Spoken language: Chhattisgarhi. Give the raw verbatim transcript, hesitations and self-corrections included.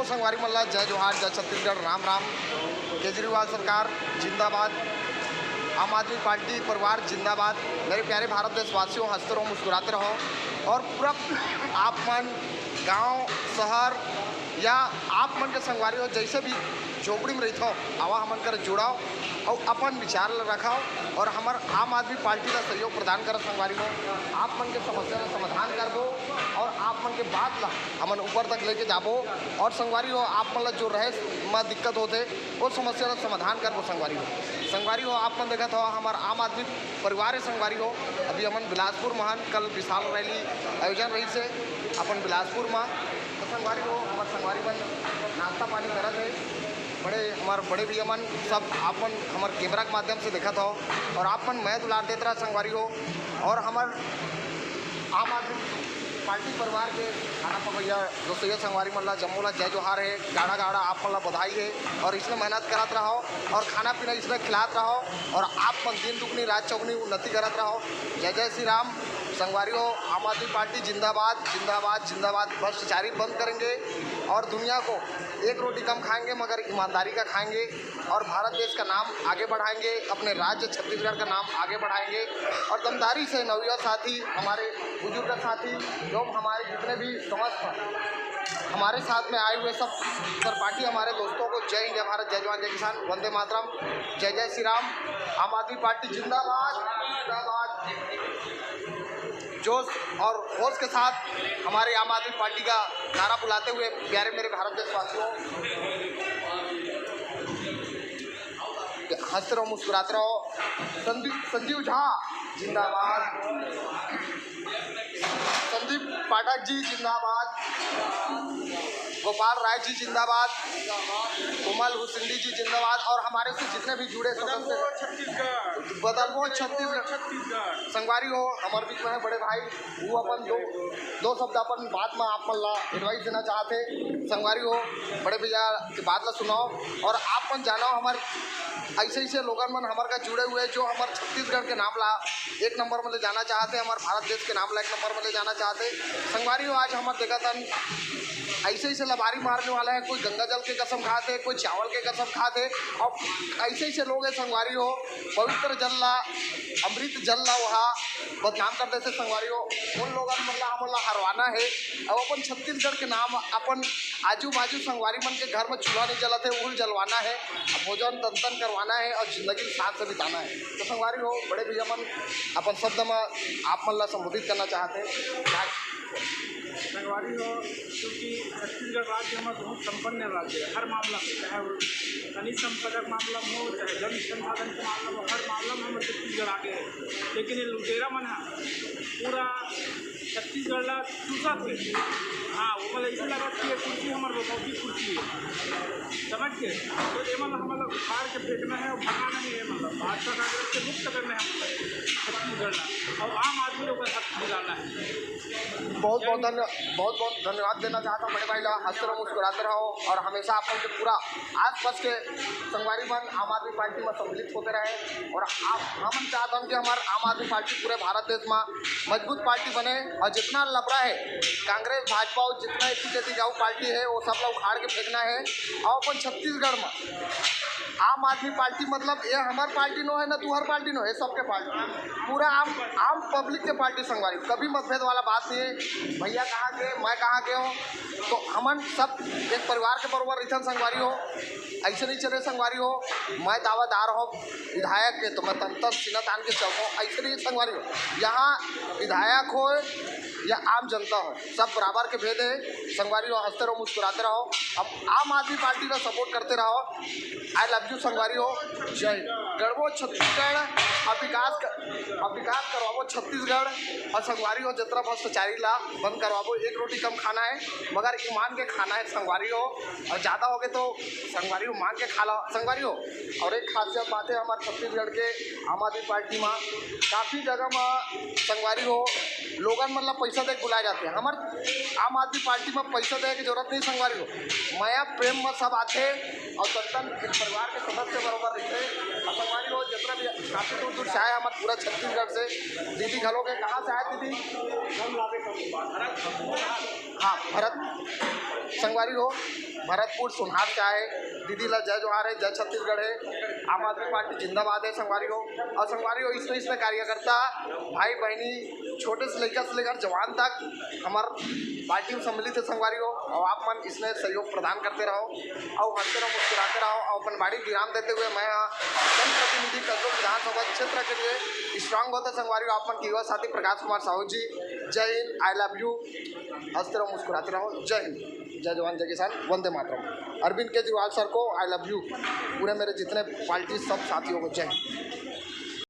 संगवारी मन ला जय जोहार, जय छत्तीसगढ़, राम राम। केजरीवाल सरकार जिंदाबाद, आम आदमी पार्टी परिवार जिंदाबाद। मेरे प्यारे भारत देशवासियों, हंसते रहो, मुस्कुराते रहो। और पूरा आप मन गांव, शहर या आप मन के संगवारी हो, जैसे भी झोपड़ी में रहिथो, आवा हमन कर जुड़ाव और अपन विचार ल रखाव और हमर आम आदमी पार्टी ला सहयोग प्रदान करत संगवारी हो। आप मन के समस्या ला समाधान करबो और आप मन के बात ला हमन ऊपर तक लेके जाबो। और संगवारी हो, आप मन ला जो रहे म दिक्कत होथे, वो समस्या ला समाधान करबो संगवारी हो। संगवारी हो, आप मन देखत हो, हमर आम आदमी परिवार है संगवारी हो। अभी हमन बिलासपुर म हन, कल विशाल रैली आयोजन रहिस हे अपन बिलासपुर म। तो संगवारी हो, हमर संगवारी मन नाश्ता पानी करत हे, बड़े, हमर बड़े भैया मन सब आप मन हमर कैमरा के माध्यम से देखत हो और आप मन मया दुलार देत रहा संगवारी हो। और हमर आम आदमी पार्टी परिवार के खाना पकैया दोस्तों संगवारी मन ला जम्मो ला जय जोहार है, गाड़ा गाड़ा आप मन ला बधाई है। और इसने मेहनत करत रहो और खाना पीना इसने खिलात रहो और आप मन दिन दुगनी रात चौगनी उन्नति करत रहो। जय जय श्री राम। संगवारी हो, आम आदमी पार्टी जिंदाबाद, जिंदाबाद, जिंदाबाद। भ्रष्टाचारी बंद करेंगे और दुनिया को एक रोटी कम खाएंगे मगर ईमानदारी का खाएंगे और भारत देश का नाम आगे बढ़ाएंगे, अपने राज्य छत्तीसगढ़ का नाम आगे बढ़ाएंगे। और दमदारी से नवयुवक साथी, हमारे बुजुर्ग साथी, जो हमारे जितने भी समस्त हमारे साथ में आए हुए सब सहपाठी हमारे दोस्तों को जय हिंद, जय भारत, जय जवान, जय किसान, वंदे मातरम, जय जय श्री राम। आम आदमी पार्टी जिंदाबाद, जिंदाबाद। जोश और होश के साथ हमारे आम आदमी पार्टी का नारा बुलाते हुए प्यारे मेरे भारत देशवासियों, हंसते रहो, मुस्कुराते रहो। संदीप, संजीव झा जिंदाबाद, संदीप पाठक जी जिंदाबाद, गोपाल राय जी जिंदाबाद, कोमल हुसैंडी जी जिंदाबाद और हमारे से जितने भी जुड़े सदस्य, बदलबो छत्तीसगढ़। संगवारी हो, हमारे बीच में है बड़े भाई, वो अपन दो, दो शब्द अपन बात में आप मन ला एडवाइस देना चाहते। संगवारी हो, बड़े भैया के बात ला सुनाओ और आप मन जानो हमारे ऐसे ऐसे लोगन मन हमारे का जुड़े हुए जो हमारे छत्तीसगढ़ के नाम ला एक नंबर में ले जाना चाहते, हमारे भारत देश के नाम ला एक नंबर में ले जाना चाहते। संगवारी हो, आज हमारे देखा था ऐसे ऐसे लबारी मारने वाला है, कोई गंगा जल के कसम खाते, कोई चावल के कसम खाते, और ऐसे ऐसे लोग हैं संगवारी हो, पवित्र जल ला, अमृत जल ला वहाँ बदनाम कर देते संगवारी हो। उन लोगन मन ला हमन ला हरवाना है। अब अपन छत्तीसगढ़ के नाम, अपन आजू बाजू संगवारी मन के घर में चूल्हा नहीं जलत है, उल जलवाना है, अब भोजन तन तन करवाना है और जिंदगी शान से बिताना है। तो संगवारी हो, बड़े भैया मन अपन शब्द में आप मन ला संबोधित करना चाहते हैं। संगवारी हो, क्योंकि छत्तीसगढ़ राज्य हमारा बहुत संपन्न राज्य है, हर मामला में, चाहे वो खनिज संपदा के मामला में हो, चाहे जल संसाधन के मामला में, हर मामला में हमारा छत्तीसगढ़ आगे है। लेकिन ये लुटेरा मन है पूरा छत्तीसगढ़ ला चूसा थे। हाँ, वो मतलब ऐसे लगा कि ये कुर्सी हमारे बसौती कुर्सी है, समझ के? तो ये मतलब हमारा उखाड़ के फेंकना है और भगाना नहीं है, मतलब भाजपा कांग्रेस से मुक्त करना है हमको छत्तीसगढ़ ला, और आम आदमी लोग का सख्त निकालना है। बहुत बहुत धन्य बहुत बहुत धन्यवाद देना चाहता हूँ बड़े भाई ला। हंसते रहो, मुस्कुराते रहो और हमेशा आप लोग के पूरा आसपास के संगवारी मन आम आदमी पार्टी में सम्मिलित होते रहे। और आप, हम चाहता हूँ कि हमारे आम आदमी पार्टी पूरे भारत देश में मजबूत पार्टी बने और जितना लबरा है कांग्रेस, भाजपा और जितना एसी तेसी जाऊ पार्टी है, वो सब ला उखाड़ के फेंकना है। और अपन छत्तीसगढ़ में आम आदमी पार्टी, मतलब, ये हमार पार्टी नो है, ना तुहर पार्टी नो है, सबके पार्टी, पूरा आम, आम पब्लिक के पार्टी संगवारी, कभी मतभेद वाला बात नहीं है। भैया कहाँ के, मैं कहाँ के हूँ, तो हमन सब एक परिवार के बरोबर रहिथन संगवारी हो। ऐसे नहीं चले संगवारी हो, मैं दावादार हूँ विधायक के, तो मैं तन तन सीना तान के चलता हूँ। ऐसे नहीं संगवारी हो, यहाँ विधायक हो या आम जनता हो, सब बराबर के भेद है। संगवारी हो, हंसते रहो, मुस्कुराते रहो, अब आम आदमी पार्टी का सपोर्ट करते रहो। आई लव यू संगवारी हो, जय हिंद। गढ़बो छत्तीसगढ़, अब विकास कर, अब विकास करवाबो छत्तीसगढ़। और संगवारी हो, जितना भ्रष्टाचारी ला बंद करवाबो, एक रोटी कम खाना है मगर ईमान के खाना है संगवारी हो। और ज़्यादा हो गए तो संगवारी हो मांग के खा ला संगवारी हो। और एक खासियत बात है हमारे छत्तीसगढ़ के आम आदमी पार्टी में, काफ़ी जगह में संगवारी हो लोगन मतलब पैसा दे के बुलाए जाते हैं। हमारे आम आदमी पार्टी में पैसा दे की जरूरत नहीं संगवारी हो, मया प्रेम में सब आते और तन तन एक परिवार के सदस्य बराबर रहते हैं। और संगवारी हो, जितना भी काफ़ी दूर दूर से आए हमारे पूरा छत्तीसगढ़ से, दीदी घलो के कहाँ से आए दीदी? हाँ, भरत संगवारी हो, भरतपुर सोनहार से आए। दीदी ला जय जोहार है, जय छत्तीसगढ़ है। आम आदमी पार्टी जिंदाबाद है संगवारी हो। और संगवारी हो, इसने इसने कार्यकर्ता, भाई बहनी, छोटे से लइका से लेकर जवान तक हमार पार्टी में सम्मिलित है संगवारी हो। और आप मन इसने सहयोग प्रदान करते रहो और हंसते रहो, मुस्कुराते रहो। और अपन बाड़ी विराम देते हुए मैं जनप्रतिनिधि कसडोल विधानसभा क्षेत्र के लिए स्ट्रांग होते संगवारी हो, आप मन के युवा साथी प्रकाश कुमार साहू जी। जय हिंद, I love you। हंसते रहो, मुस्कुराते रहो। जय हिंद, जय जवान, जय किसान, वंदे मातरम। अरविंद केजरीवाल सर को I love you। पूरे मेरे जितने पार्टी सब साथियों को जय हिंद।